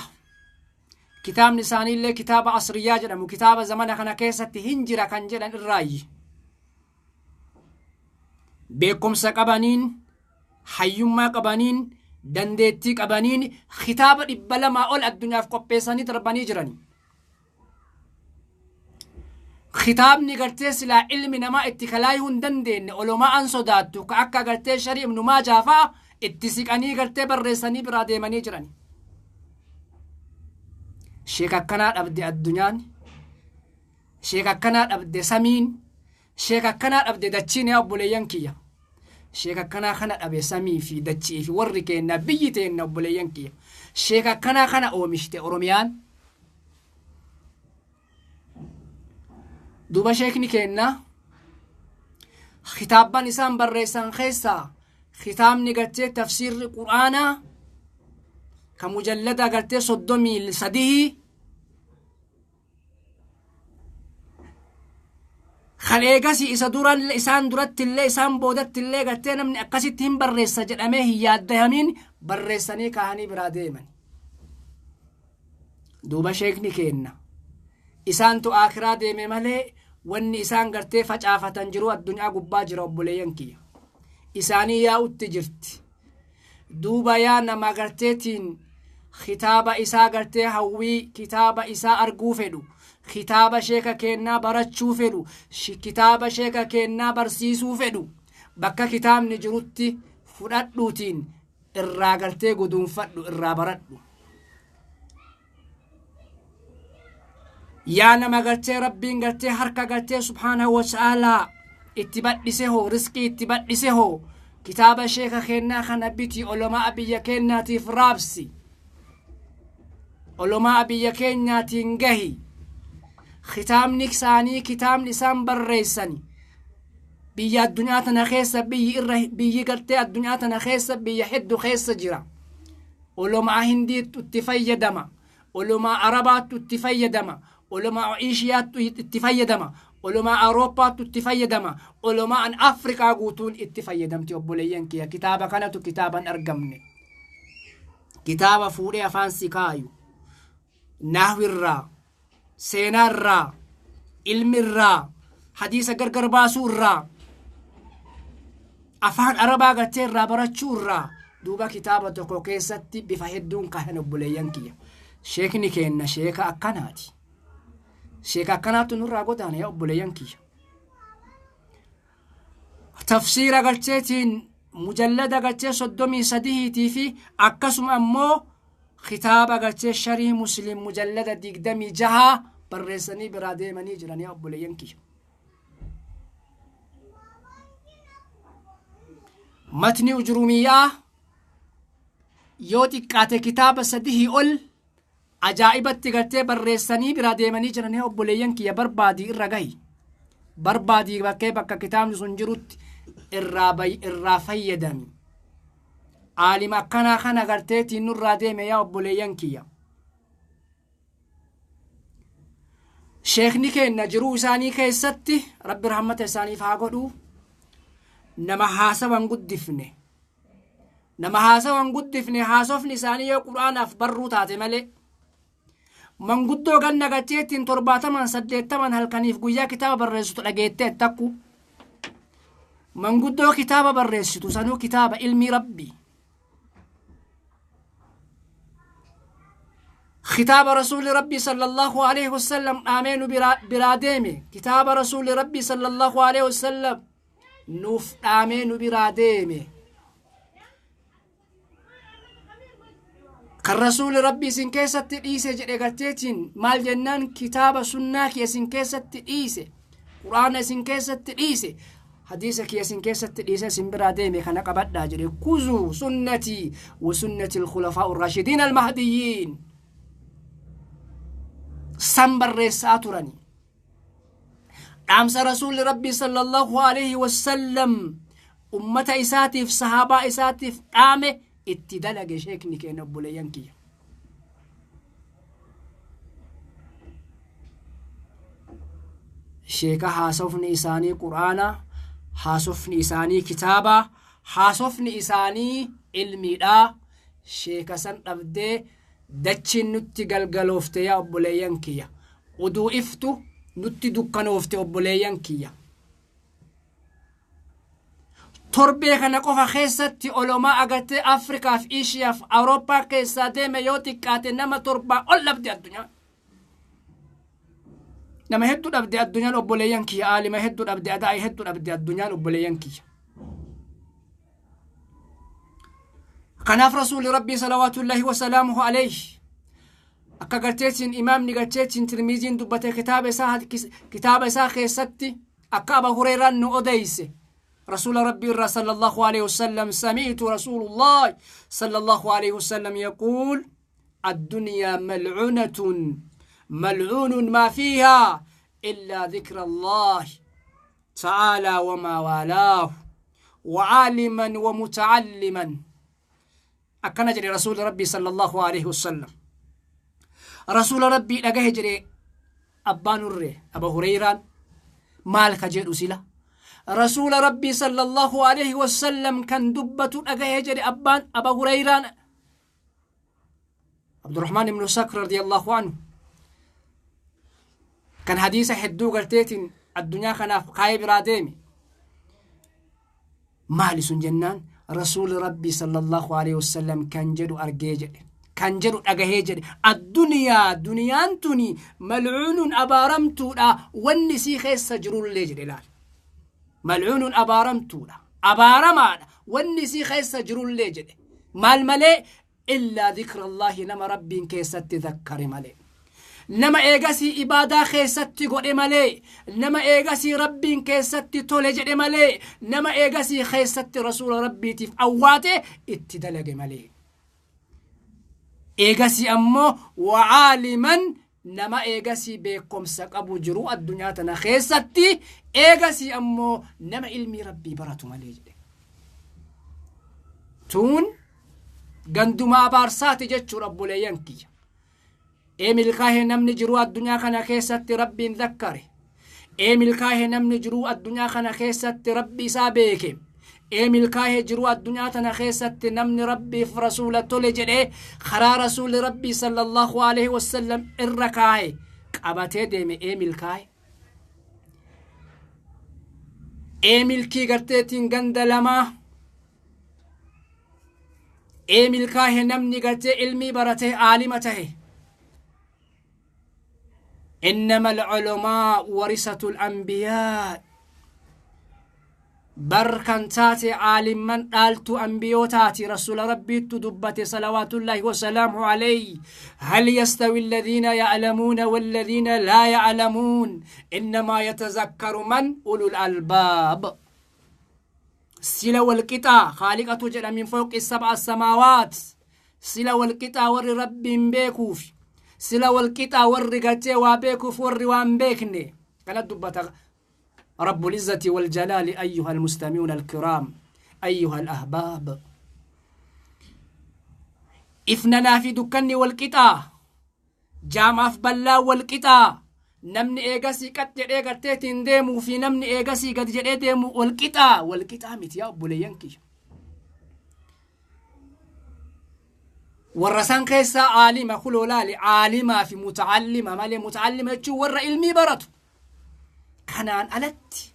kitaabni isaaniillee kitaaba asriyyaa jedhamu, kitaaba zamana kana keessatti hin jira kan jedhan irraayyi. Beekumsa qabaniin, hayyummaa qabaniin, dandeettii qabaniin kitaaba 200 ol addunyaaf qopheessanii darbanii jirani. Kitaabni gartee silaa ilmi namaa itti kalaayuu hin dandeenye, olomaa'an sodaattu, ka akka gartee Sharii Ibnu Maajaa fa'a itti siqanii gartee barreessanii biraa deemanii jiran. Sheek akkanaa dhabde addunyaan, sheek akkanaa dhabde samiin, sheek akkanaa dhabde dachiin yaa obboleeyyan kiyya. Sheek akkanaa kana dhabe samii fi dachii fi warri keenna, biyyi teenna obboleeyyan kiyya. Sheek akkanaa kana oomishte Oromiyaan. Duuba sheekni keenna kitaabban isaan barreessan keessaa kitaabni gartee tafsiirri qur'aanaa ka mujallada gartee 33 kan eegasi isa duran isaan duratti illee isaan boodatti illee gartee namni akkasitti hin barreessa jedhamee hin yaaddahamiin barreessanii kaahanii biraa deeman. Duuba sheekni keenna isaantu aakiraa deeme malee wanni isaan gartee facaafatan jiru addunyaa gubbaa jira obboleeyyan kiyya. Isaanii yaa'utti jirti. Duuba yaa nama garteetiin kitaaba isaa gartee hawwii kitaaba isaa arguu fedhu, kitaaba sheeka keennaa barachuu fedhu, kitaaba sheeka keennaa barsiisuu fedhu, bakka kitaabni jirutti fudhadhuutiin irraa gartee guduunfadhu, irraa baradhu. Yaa nama gartee rabbiin gartee harka gartee subhaanahu wa ta'aalaa itti badhise hoo, riskii itti badhise hoo, kitaaba sheeka keennaa kana biti, olomaa biyya keennaatiif raabsi, olomaa biyya keenyaatiin gahi. Kitaabni isaanii, kitaabni isaan barreessani biyya addunyaa tana keessa, biyyi irra biyyi gartee addunyaa tana keessa biyya heddu keessa jira. Olomaa Hindiittu itti fayyadama, olomaa Arabaattu itti fayyadama, olomaa Eeshiyaattu itti fayyadama, olomaa Awurooppaattu itti fayyadama, olomaan Afrikaa guutuun itti fayyadamti obboleeyyan kiyya. Kitaaba kanatu kitaaba hin argamne, kitaaba fuudhee afaan si kaayu, naahwirraa, seenaarraa, ilmirraa, hadiisa gargar baasuu irraa, afaan Arabaa gartee irraa barachuu irraa. Duuba kitaaba tokko keessatti bifa hedduun kahan obboleeyyan kiyya. Sheekni keenna sheeka akkanaati. Sheeka akkanaatu nurraa godaana yaa obboleeyyan kiyya. Tafsiira galcheetiin Mujallada gartee 33 fi akkasuma ammoo kitaaba gartee Sharii Muslim mujallada 26 barreessanii biraa deemanii jiran yaa obboleeyyan kiyya. Matni ujrumiyyaa yoo xiqqaate kitaaba 3 ol ajaa'ibatti gartee barreessanii biraa deemanii jiran yaa obboleeyyan kiyya. Barbaadii irra gahi. Barbaadii bakkee bakka kitaabni sun jirutti irraa fayyadami. Aalima akkanaa kana garteetiin nurraa deeme yaa obboleeyyan kiyya. Sheekni keenya jiruu isaanii keessatti Rabbi rahmata isaaniif haa godhu. Nama haasawan guddifne. Nama haasawan guddifne, haasofni isaanii yoo quraanaaf barruu taate malee. Manguddoo ganna gacheettiin 70 80 halkaniif guyyaa kitaaba barreessitu dhageettee takku. Manguddoo kitaaba barreessitu sanuu kitaaba ilmii Rabbii. Kitaaba Rasuulli Rabbii sallallahu alaihi wasallam dhaamee nu biraa deeme. Kitaaba Rasuulli Rabbii sallallahu alaihi wasallam nuuf dhaamee nu biraa deeme. Kan Rasuulli Rabbii isin keessatti dhiise jedhe garteetiin maal jennaan, kitaaba sunnaa kiyya isin keessatti dhiise, quraana isin keessatti dhiise, hadiisa kiyya isin keessatti dhiise isin biraa deeme kana qabadhaa jedhe. Kuzuu sunnatii wa sunnati alkhulafaa urraashidiin almahdiyyiin san barreessaa turani. Dhaamsa Rasuulli Rabbii sallallahu alaihi wasallam ummata isaatiif sahaabaa isaatiif dhaame itti dalage sheekni keenya, obboleeyyan kiyya. Sheeka haasofni isaanii quraana, haasofni isaanii kitaaba, haasofni isaanii ilmiidha. Sheeka san dhabdee dachiin nutti galgaloofte yaa obboleeyyan kiyya. Uduu iftu nutti dukkanoofte, obboleeyyan kiyya. Torbee kana qofa keessatti olomaa agartee Afrikaaf, Ishiyaaf, Awurooppaa keessaa deeme yoo xiqqaate nama 7 ol dhabde addunyaan. Nama hedduu dhabde addunyaan, obboleeyyan kiyya. Aalima hedduu dhabde, adaa'ii hedduu dhabde addunyaan, obboleeyyan kiyya. Kanaaf Rasuulli Rabbii salawaatullaahi wasalaamuhu alayhi akka garteetiin imaamni garteetiin Tirmiiziin dubbate kitaaba isaa keessatti, akka Aba Hureeraan nu odeyse Rasuula Rabbii irraa sallallahu alayhi wasallam: sami'tu Rasuulullah sallallahu alayhi wasallam yaquul, الدنيا ملعونة ملعون ما فيها إلا ذكر الله تعالى وما والاه وعالما ومتعلما. Akkana jedhe Rasuul Rabbii sallallahu alaihi wasallam. Rasuula Rabbii dhagahe jedhe abbaan hurree Aba Hureyraan. Maal ka jedhu sila? Rasuula Rabbii sallallahu alaihi wasallam kan dubbatu dhagahe jedhe abbaan Aba Hureyraan, Abdurrahmaan ibnu Sakr radiyallahu anhu, kan hadiisa hedduu garteetiin addunyaa kanaaf kaayee biraa deeme. Maali sun jennaan, Rasuuli Rabbii sallallahu alaihi wasallam kan jedhu argee jedhe, kan jedhu dhagahee jedhe: addunyaa, duniyaan tuni malcuunun, abaaramtuudha, wanni isii keessa jirullee jedhe. Laal, malcuunun, abaaramtuudha, abaaramaadha wanni isii keessa jirullee jedhe. Maal malee? Illaa dhikrallaahi, nama Rabbiin keessatti zakkare malee, nama eegasii ibaadaa keessatti godhe malee, nama eegasii Rabbiin keessatti tole jedhe malee, nama eegasii keessatti Rasuula Rabbiitiif awwaate itti dalage malee. Eegasii ammoo wacaaliman, nama eegasii beekomsa qabu jiru addunyaa tana keessatti, eegasii ammoo nama ilmii Rabbii baratu malee jedhe. Tuun ganduma abaarsaati jechuudha, obboleeyyan kiyya. Ee milkaa'e namni jiruu addunyaa kana keessatti Rabbiin zakkare. Ee milkaa'e namni jiruu addunyaa kana keessatti Rabbi isaa beeke. Ee milkaa'e jiruu addunyaa tana keessatti namni Rabbiif Rasuula tole jedhee karaa Rasuulli Rabbii sallallahu alaihi wasallam irra kaa'e qabatee deeme. Ee milkaa'e. Ee milkii garteetiin ganda lamaa. Ee milkaa'e namni gartee ilmii baratee aalima tahe. إنما العلماء ورثة الأنبياء. Bar kan taate aalimman dhaaltuu ambiyootaati. Rasuula Rabbiittu dubbate salawaatullaahi wasalaamu alayhi: hal yastawi alladhiina ya'lamuuna walladhiina laa ya'lamuun innamaa yatazakkaru man ulul albaab. Sila walqixaa khaaliqatu jedha min fawqi sab'a samaawaat. Sila walqixaa warri Rabbiin beekuuf, sila walqixaa warri gartee waa beekuuf warri waan beekne? Kana dubbata رب العزة والجلال. أيها المستمعون الكرام، أيها الأحباب، ifnanaa fi dukkanni walqixaa, jaamaaf bal'aa walqixaa, namni eegasii qat jedhee garteetiin deemuu fi namni eegasii gad jedhee deemu walqixaa? Walqixaa miti, yaa obboleeyyan kiyya. Warra san keessaa aalima kuloo laali, aalimaa fi mutacallima malee. Mutacallima jechuun warra ilmii baratu. Kanaan alatti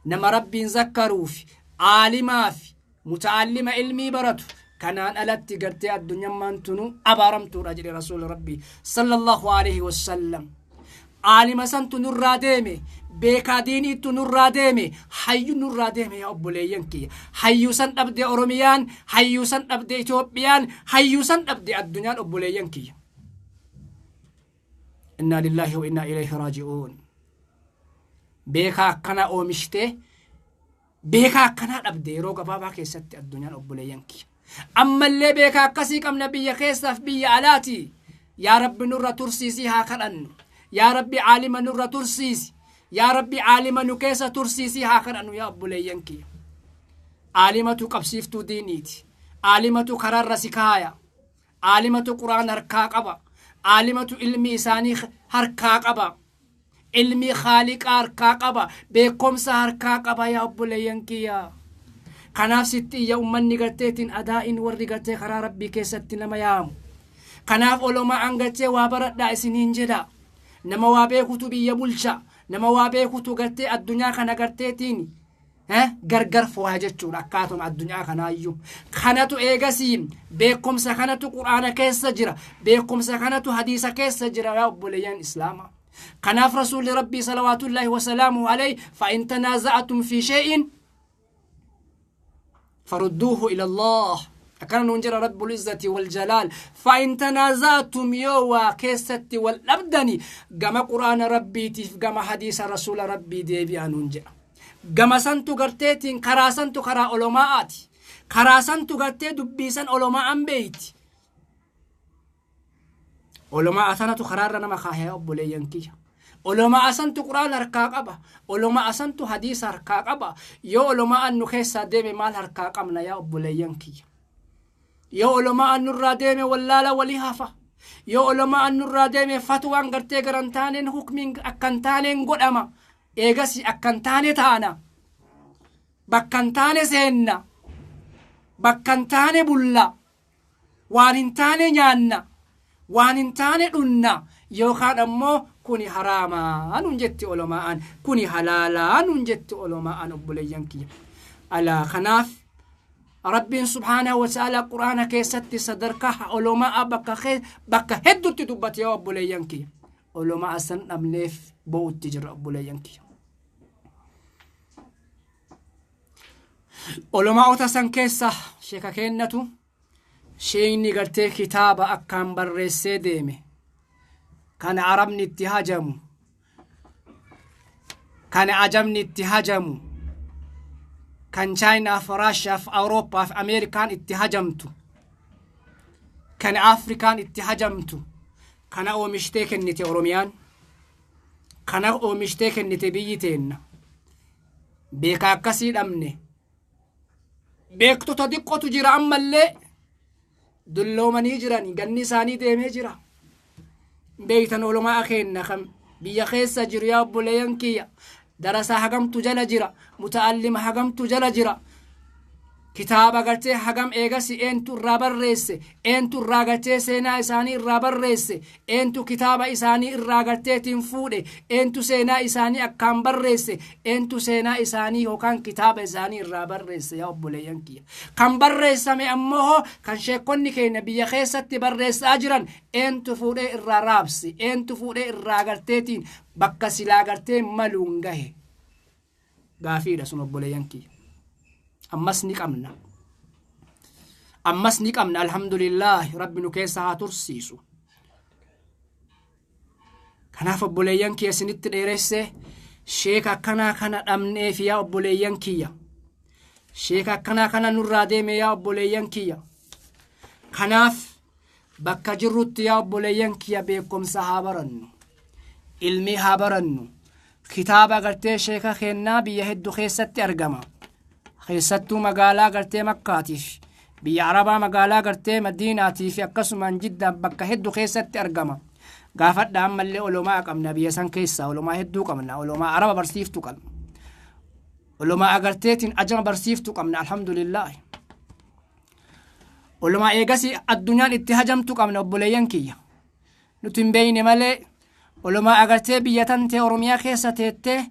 nama Rabbiin zakkaruu fi aalimaa fi muta'allima ilmii baratu, kanaan alatti gartee addunyammaan tunu abaaramtuudha jedhe Rasuuli Rabbii sallallahu alaihi wasallam. Aalima santu nurraa deeme, beekaa diiniittu nurraa deeme, hayyu nurraa deeme, yaa obboleeyyan kiyya. Hayyuu san dhabde Oromiyaan, hayyuu san dhabde Itoophiyaan, hayyuu san dhabde addunyaan, obboleeyyan kiyya. Innaa lillaahi wa innaa ilayhi raaji'uun. Beekaa akkanaa oomishtee beekaa akkanaa dhabde yeroo gabaabaa keessatti addunyaan, obboleeyyan kiyya. Ammallee beekaa akkasii qabna biyya keessaaf biyya alaati. Yaa Rabbi, nurra tursiisii haa kadhannu. Yaa Rabbi, aalima nurra tursiisi. Yaa Rabbi, aalima nu keessa tursiisii haa kadhannu, yaa obboleeyyan kiyya. Aalimatu qabsiiftuu diiniiti. Aalimatu karaarra si kaaya. Aalimatu Qur'aan harkaa qaba. Aalimatu ilmi isaanii harkaa qaba. Ilmi Khaaliqaa harkaa qaba. Beekumsa harkaa qaba, yaa obboleeyyan kiyya. Kanaaf sitti iyya ummanni garteetiin adaa'in warri gartee karaa Rabbii keessatti nama yaamu. Kanaaf olomaan gartee waa baradhaa isiniin jedha. Nama waa beekutu biyya bulcha. Nama waa beekutu gartee addunyaa kana garteetiin gargar fo'a jechuudha akkaatuma addunyaa kanaayyuu. Kanatu eegasii beekumsa kanatu Quraana keessa jira. Beekumsa kanatu hadiisa keessa jira, yaa obboleeyyan Islaamaa. Kanaaf Rasuulli Rabbii salawaatullaahi wasalaamuhu alayhi: fa'in tanaaza'atum fi shay'in farudduuhu ila Allah, akkana nuun jedha Rabbul Izzati wal Jalaal. Fa'in tanaaza'atum, yoo waa keessatti wal dhabdani, gama Quraana Rabbiitiif gama hadiisa Rasuula Rabbii deebi'a nuun jedha. Gama santu garteetiin karaa santu karaa olomaa'aati. Karaa santu gartee dubbiisan olomaa'an beeyti. Olomaa sanatu karaarra nama kaahee, obboleeyyan kiyya. Olomaa santu Quraana harkaa qaba. Olomaa santu hadiisa harkaa qaba. Yoo olomaan nu keessaa deeme maal harkaa qabna, yaa obboleeyyan kiyya? Yoo olomaan nurraa deeme wallaala walii hafa. Yoo olomaan nurraa deeme fatwaan gartee garan taaneen hukmiin akkan taaneen godhama. Eegas akkan taane taana. Bakka hin taane seenna. Bakka hin taane bulla. Waan hin taane nyaanna. Waan hin taane dhunna. Yookaan ammoo kuni haraamaa nuun jetti olomaa'aan. Kuni halaalaa nuun jetti olomaa'aan, obboleeyyan kiyya. Alaa kanaaf Rabbiin subhaanahu wa ta'ala Quraana keessatti sadarkaa olomaa'aa bakka hedduutti dubbate, yaa obboleeyyan kiyya. Olomaa san dhabneef bo'utti jira, obboleeyyan kiyya. Olomaa'ota san keessa sheeka kennatu, sheekni gartee kitaaba akkaan barreessee deeme, kan Arabni itti hajamu, kan ajamni itti hajamu, kan Chaayinaaf, Raashiyaaf, Awurooppaaf Ameerikaan itti hajamtu, kan Afrikaan itti hajamtu, kana oomishtee kennite Oromiyaan, kana oomishtee kennite biyyi teenna. Beekaa akkasii dhabne. Beektota xiqqootu jira, ammallee dulloomanii jiran, ganni isaanii deemee jira. Beektan olomaa keenna kan biyya keessa jiru, yaa obboleeyyan kiyya, darasaa hagamtu jala jira, muta'allima hagamtu jala jira? Kitaaba gartee hagam eegasi eentu irraa barreesse? Eentu irraa gartee seenaa isaanii irraa barreesse? Eentu kitaaba isaanii irraa garteetiin fuudhe? Eentu seenaa isaanii akkaan barreesse? Eentu seenaa isaanii yookaan kitaaba isaanii irraa barreesse, yaa obboleeyyan kiyya? Kan barreessame ammoo, kan sheekonni keenya biyya keessatti barreessaa jiran, eentu fuudhee irraa raabse? Eentu fuudhee irraa garteetiin bakka silaa gartee maluun gahe? Gaafiidha sun, obboleeyyan kiyya. Ammas ni qabna. Ammas ni qabna, alhamdulillah, Rabbi nu keessa haa tursiisu. Kanaaf obboleeyyan kiyya, isinitti dheeresse. Sheeka akkanaa kana dhabneef, yaa obboleeyyan kiyya, sheeka akkanaa kana nurraa deeme, yaa obboleeyyan kiyya. Kanaaf bakka jirrutti, yaa obboleeyyan kiyya, beekumsa haa barannu, ilmii haa barannu. Kitaaba gartee sheeka kennaa biyya hedduu keessatti argama, keessattuu magaalaa gartee Makkaatiif, biyya Arabaa, magaalaa gartee Madiinaatii fi akkasumaan Jiddaa, bakka hedduu keessatti argama. Gaafadha. Ammallee olomaa qabna biyya san keessaa, olomaa hedduu qabna, olomaa Araba barsiiftu qabna, olomaa agarteetiin ajama barsiiftu qabna, alhamdulillah. Olomaa eegasii addunyaan itti hajamtu qabna, obboleeyyan kiyya. Nuti hin beeyne malee olomaa agartee biyya tantee Oromiyaa keessa teettee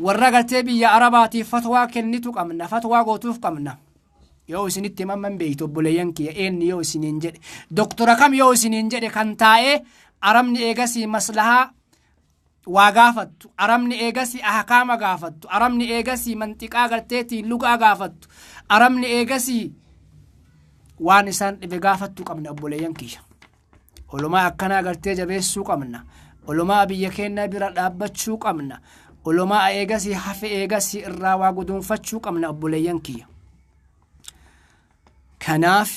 warra agartee biyya Arabaatiif fatwaa kennitu qabna, fatwaa gootuuf qabna. Yoo isinitti himan beeytu, obboleeyyan kiyya. Eenyu yoo isiniin jedhe, doktora kam yoo isiniin jedhe, kan taa'ee Arabni eegasii maslahaa waa gaafattu, Arabni eegasii ahkaama gaafattu, Arabni eegasii manxiqaa garteetiin lugaa gaafattu, Arabni eegasii waan isaan dhibe gaafattu qabna, obboleeyyan kiyya. Olumaa akkanaa gartee jabeessuu qabna. Olumaa biyya keenya bira dhaabbachuu qabna. Olumaa eegasii hafe eegasii irraa waa guduunfachuu qabna, obboleeyyan kiyya. Kanaaf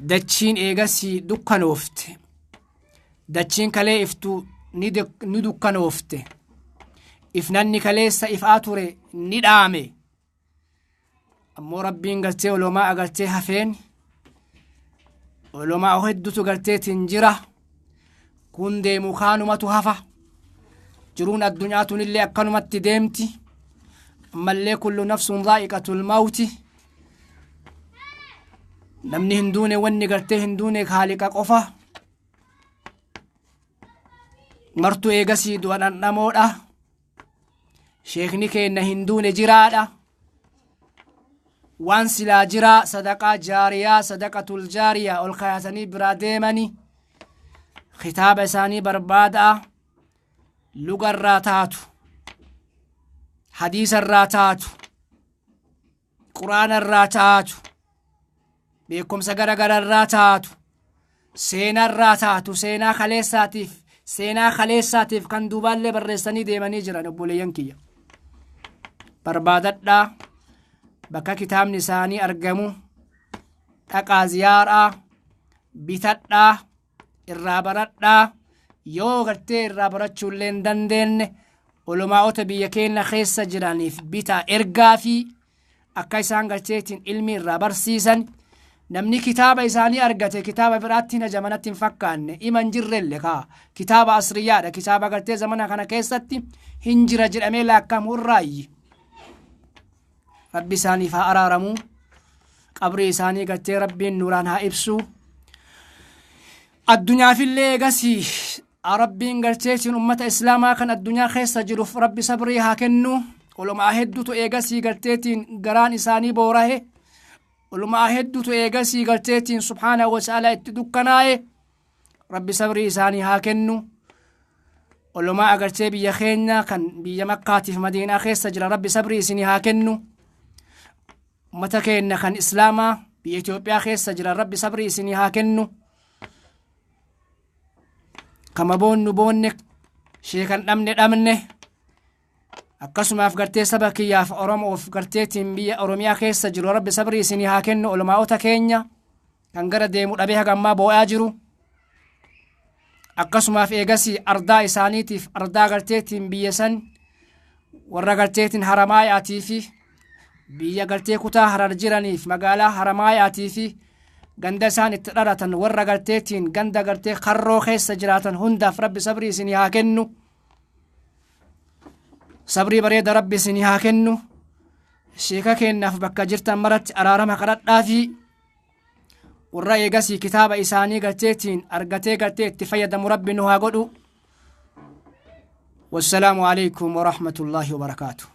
dachiin eegasii dukkanoofte, dachiin kalee iftu ni dukkanoofte, ifnanni kaleessa ifaa ture ni dhaame. Ammoo Rabbiin gartee olomaa agartee hafeen olomaa hedduutu garteetiin jira. Kun deemu kaanumatu hafa. Jiruun addunyaa tunillee akkanumatti deemti. Ammallee kullu nafsun dhaa'iqatul mawti. Namni hin duune, wanni gartee hin duune Haaliqa qofa. Martu eegasii du'a dhandhamoodha. Sheekni keenna hin duune, jiraadha. Waan silaa jiraa sadaqaa jaariyaa, sadaqatul jaariyaa ol kaayatanii biraa deemani. Kitaaba isaanii barbaadaa, lugarraa taatu, hadiisarraa taatu, Quraanarraa taatu, beekumsa gara gararraa taatu, seenarraa taatu, seenaa kaleessaatiif kan duubaallee barreessanii deemanii jiran, obboleeyyan kiyya. Barbaadadhaa, bakka kitaabni isaanii argamu dhaqaa, ziyaaraa bitadhaa, irraa baradhaa. Yoo gartee irraa barachuullee hin dandeenye, olumaa'ota biyya keenya keessa jiraniif bitaa ergaa fi akka isaan garteetiin ilmi irraa barsiisan. Namni kitaaba isaanii argate kitaaba biraatti hin hajamanatti hin fakkaanne, ima hin jirrelle kaa. Kitaaba asriyyaadha, kitaaba gartee zamana kana keessatti hin jira jedhamee laakkamu irraayyi. Rabbi isaaniif haa araaramuu, qabrii isaanii gartee Rabbiin nuuraan haa ibsu. Addunyaafillee eegasii Rabbiin garteetiin ummata Islaamaa kan addunyaa keessa jiruuf Rabbi sabrii haa kennu. Olumaa hedduutu eegasii garteetiin garaan isaanii boorahe. Olumaa hedduutu eegasii garteetiin subhaanahu wa ta'ala itti dukkanaa'e. Rabbi sabrii isaanii haa kennu. Olumaa agartee biyya keenya kan biyya Makkaatiif Madiinaa keessa jira, Rabbi sabrii isinii haa kennu. Ummata keenya kan Islaamaa biyya Itoophiyaa keessa jira, Rabbi sabrii isinii haa kennu. Kama boonnu boonne, sheekan dhabne dhabne. Akkasumaaf gartee saba kiyyaaf, Oromoof garteetiin biyya Oromiyaa keessa jiru, Rabbi sabrii isinii haa kennu. Olmaa'ota keenya kan gara deemu dhabee haga ammaa boo'aa jiru, akkasumaaf eegasii ardaa isaaniitiif, ardaa garteetiin biyya san warra garteetiin Haramaayaatii fi biyya gartee kutaa Harar jiraniif, magaalaa Haramaayaatii fi ganda isaan itti dhalatan, warra garteetiin ganda gartee Karroo keessa jiraatan hundaaf Rabbi sabrii isinii haa kennu. Sabrii bareeda Rabbi isinii haa kennu. Sheeka keennaaf bakka jirtan maratti araarama kadhadhaa fi warra eegasii kitaaba isaanii garteetiin argatee gartee itti fayyadamu Rabbi nu haa godhu. Wassalaamu alaikum warahmatullaahi wabarakaatu.